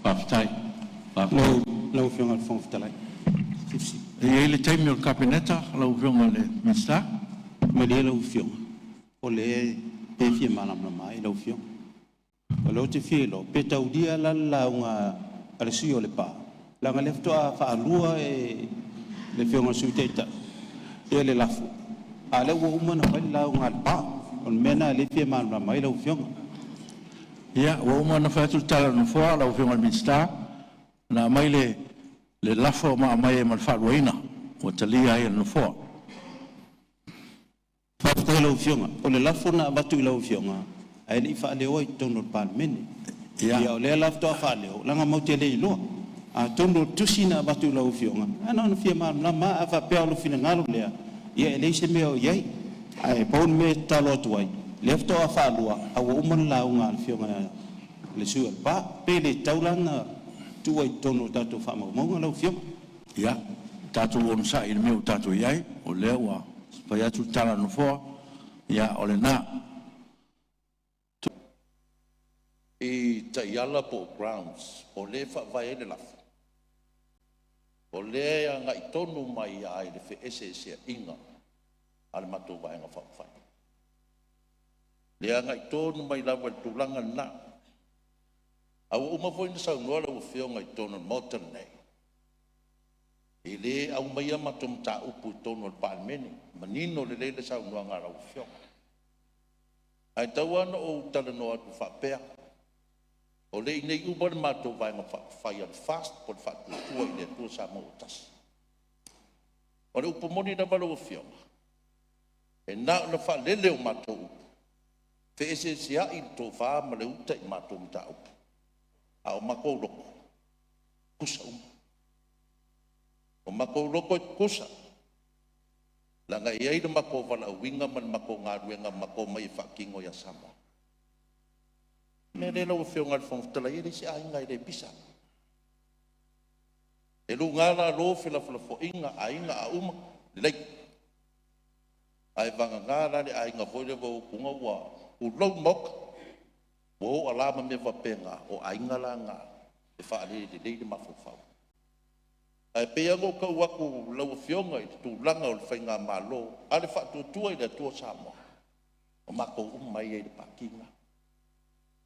Faafetai, faafetai. Lau Afioga i le Fofoga Fetalai. E i ai le taimi o le Kapeneta lau Afioga i le Minisita. Malie lau Afioga, o lea e fia malamalama ai lau Afioga. O lea ou te fia iloa pe taulia la le lauga a le sui usufono o Lepa, leaga o lea faatoa faalua e le Afioga i le Sui Taitai le lafo, a o lea ua uma ona fai le lauga a Lepa. O le mea lena o lea e fia malamalama ai lau Afioga. Ia, ua uma ona fai atu le tala a le Nofoa lau Afioga i le Minisita, na aumai le lafo ma aumai ai ma le faaluaina, ua talia ai e le Nofoa. Faafetai i lau Afioga. O le lafo na avatu i lau Afioga ae le i faaleoa i totonu o le Palemene. Ia o lea la faatoa faaleo leaga matou te le iloa. Atonu o le tusi na avatu i lau Afioga, ae na ona fia malamalama lava. A faapea o le finagalo lea, ia e leai se mea o i ai. Ae pau le mea e tatalo atu ai, lea faatoa faalua ae ua uma le lauga a le Afioga i le sui usufono o Lepa. Pe le tatau la ona tuu i totonu o tatou faamaumauga lau Afioga? Ia, tatou onosai i le mea ua tatou i ai, o lea ua fai atu le tala a le Nofoa, ia o lena. I taiala po o grounds o lea e faavae ai le lafo, o lea e agai tonu mai lava i le feeseeseaiga a le matou Vaega Faaupufai, lea e agai tonu mai lava i le tulaga lena. A ua uma foi ona saunoa lau Afioga i totonu o le Maota lenei, e le aumaia matou mataupu i totonu o le Palemene, e manino lelei le saunoaga a lau Afioga. Ae tau lava ona ou talanoa atu faapea, o lea e i inei uma le matou Vaega Faaupufai a le FAST po o le Faatuatua i le Atua Samoa ua Tasi. O le upu moni lava lau Afioga, e na ona faalele o matou upu, feeseeseai le tofa ma le uta i matou mataupu, a o matou loto, e tutusa uma. O matou loto e tutusa, leaga e i ai le matou valaauina ma le matou galuega na matou omai e faatino ia Samoa. O le mea lea lau Afioga i le Fofoga Fetalai, e leai se aiga e le pisa. E luga lalo felafolafoaiga a aiga a uma, lelei. Ae vagana la le aiga foi lea ua o atu ua tulou le Maota, ua o ala ma mea faapena, o aiga la na e faalelelei le mafaufau. Ae pei lava ona ou tau atu lau Afioga i le tulaga o le faigamalo a le Faatuatua i le Atua Samoa, o matou uma e i ai i le Pati lena.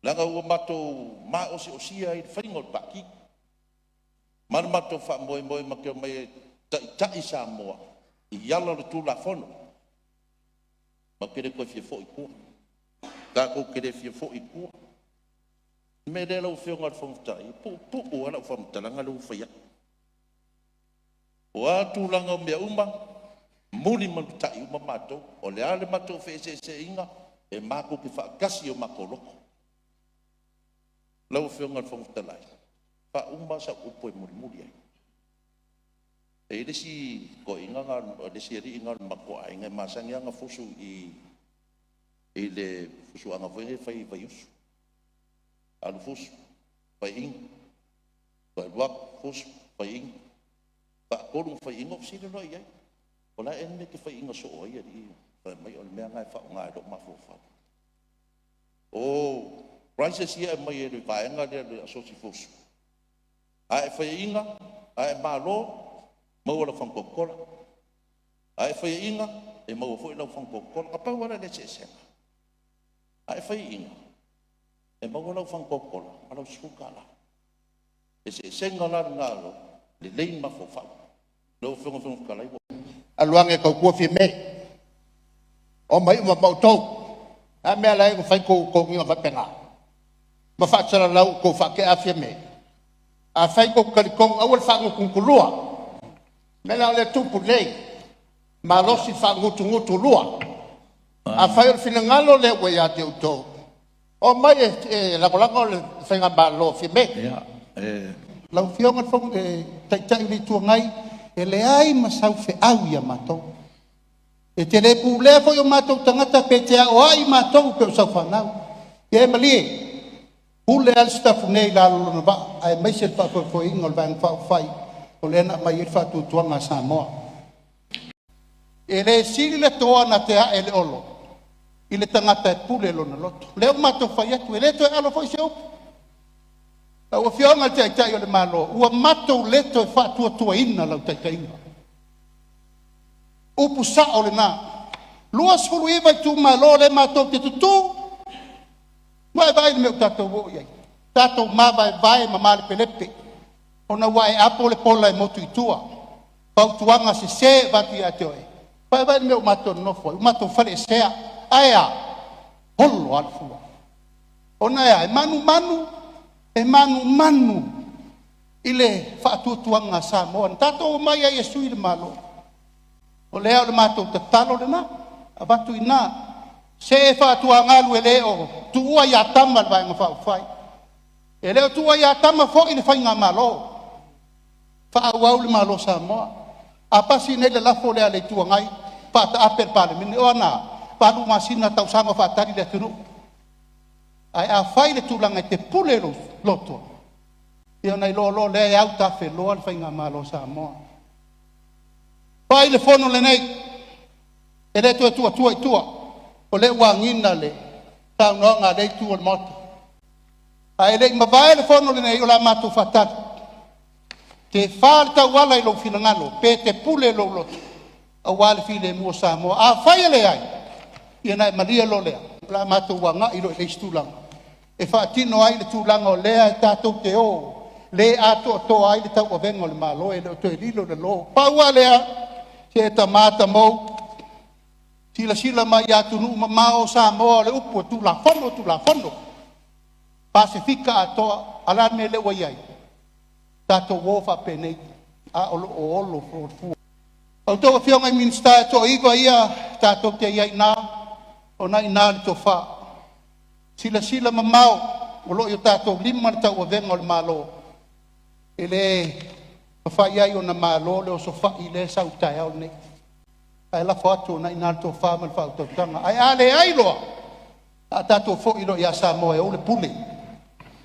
Leaga ua matou maosiosia ai i le faiga o le Pati ma le matou faamoemoe matou te omai e taitai Samoa i ala o le Tulafono. Matou te le toe fia foi i tua. Tatou te le fia foi i tua. O le mea lea lau Afioga i le Fofoga Fetalai, e puupuu lava lau faamatalaga lea ua fai atu. O a tulaga o mea uma, mulimulitai uma matou. O le a le matou feeseeseaiga, e matou te faatasi i o matou loto. Lau Afioga i le Fofoga Fetalai, faauma sau upu e mulimuli ai. E i ai le isi toeaina lena, le isi alii lena o le matou aiga e masani lava ona fusu i i le fusuaga foi lea e fai i Vaiusu. Alu fusu, faiaina, toe alu atu, fusu, faiaina. Faatolu ona faiaina ou fesili loa i ai, o le a ea le mea e te faiaina soo ai alii? Fai mai o le mea lena e faaaoga e lou mafaufau. O prizes ia e aumai e le vaega lea o le asosi fusu, a e faiaina, a e malo, maua lau fagu Coca-Cola. A e faiaina, e maua foi lau fagu Coca-Cola. Na pau lava lea o le eseesega. A e faiaina, e maua lau fagu Coca-Cola ma lau $10. Eseesega la lena, lelei le mafaufau. Lau Afioga i le Fofoga Fetalai, ua Alu age e tautua Fiame, omai uma ma outou. O le a le mea e ala ai ona fai tou toniga faapena ma faasalalau ua outou faatea Fiame? Afai tou te talitonu, aua le faagutugutu-lua. O le mea lena o lea e tupu nei, malosi faagutugutu-lua. Afai o le finagalo lea ua ia te outou, omai e lagolago le faigamalo a Fiame. Ia, e Lau Afioga i le Fofoga le Taitai o le Itu Agai, e leai ma sau feau ia matou. E te le pulea foi o matou tagata pe te aoai matou pei o sau fanau. Ia e malie, pule lava le Sitafune nei i lalo o lona vaa, aemaise le faafoefoeina o le Vaega Faaupufai o lea na aumai ai le faatuatuaga a Samoa. E le sili le toa na te ae i le olo i le tagata e pule lona loto. O lea ua matou fai atu, e le toe alo foi se upu. Lau Afioga i le Taitai o le Malo, ua matou le toe faatuatuaina lau taitaiga. Upu sao lena, 29 itumalo lea matou te tutu, ua e vaai i le mea ua tatou oo i ai? Tatou mavaevae ma malepelepe ona ua e apo le pola e motu i tua, fautuaga sese e avatu ia te oe. Ua e vaai i le mea ua matou nonofo ai? Ua matou faleesea. Ae a? Olo lava le fua. Ona e a? E manumanu, e manumanu i le faatuatuaga a Samoa na tatou omai ai e sui le Malo. O lea o le matou tatalo lena, avatu i ina, se faatuagalu e le o tuua ia Tama le Vaega Faaupufai, e le o tuua ia Tama foi le faigamalo, faaauau le Malo o Samoa. A pasi nei le lafo lea a le Itu Agai, faataape le Palemene. O a na a? 8 masina, tausaga o faatali le atunuu. Ae a fai le tulaga e te pule i lou loto, ia ona iloa loa lea e autafeloa le faigamalo a Samoa. Fai le fono lenei, e le toe tuuatua i tua, o lea ua agiga le saunoaga a lea itu o le Maota. Ae le i mavae le fono lenei, o le a matou faatali. Pe fa le tauala i lou finagalo pe e te pule i lou loto aua le filemu o Samoa. Afai e leai, ia ona e malie loa lea, o le a matou agai loa i le isi tulaga e faatino ai le tulaga o lea tatou te o le atoatoa ai le tauavega o le Malo, e le o toe lilo i lalo. Pau lava lea, se tama tamou, silasila mai i atunuu mamao, o Samoa o le upu e Tulafono, Tulafono. Pasefika atoa, a o le a le mea lea ua i ai? Tatou o faapenei, a o lo o olo fuafua. A outou Afioga i Minisita e toa-9 ia tatou te i ai i ina, o lena e i ina le tofa. Silasila mamao, o lo o i o tatou lima le tauavega o le Malo, e le mafai ai ona malo le osofai lea e sau i le taeao lenei. Ae lafo atu o lena e i ina le tofa ma le faautautaga. Ae a leai loa, o le a tatou foi loa ia Samoa e ou le pule,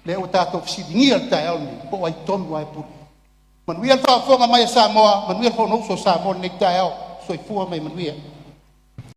lea ua tatou fesiligia i le taeao lenei, po o ai tonu lava e pule. Manuia le faafofoga mai a Samoa, manuia le Fonousu a Samoa i lenei taeao. Soifua ma ia manuia.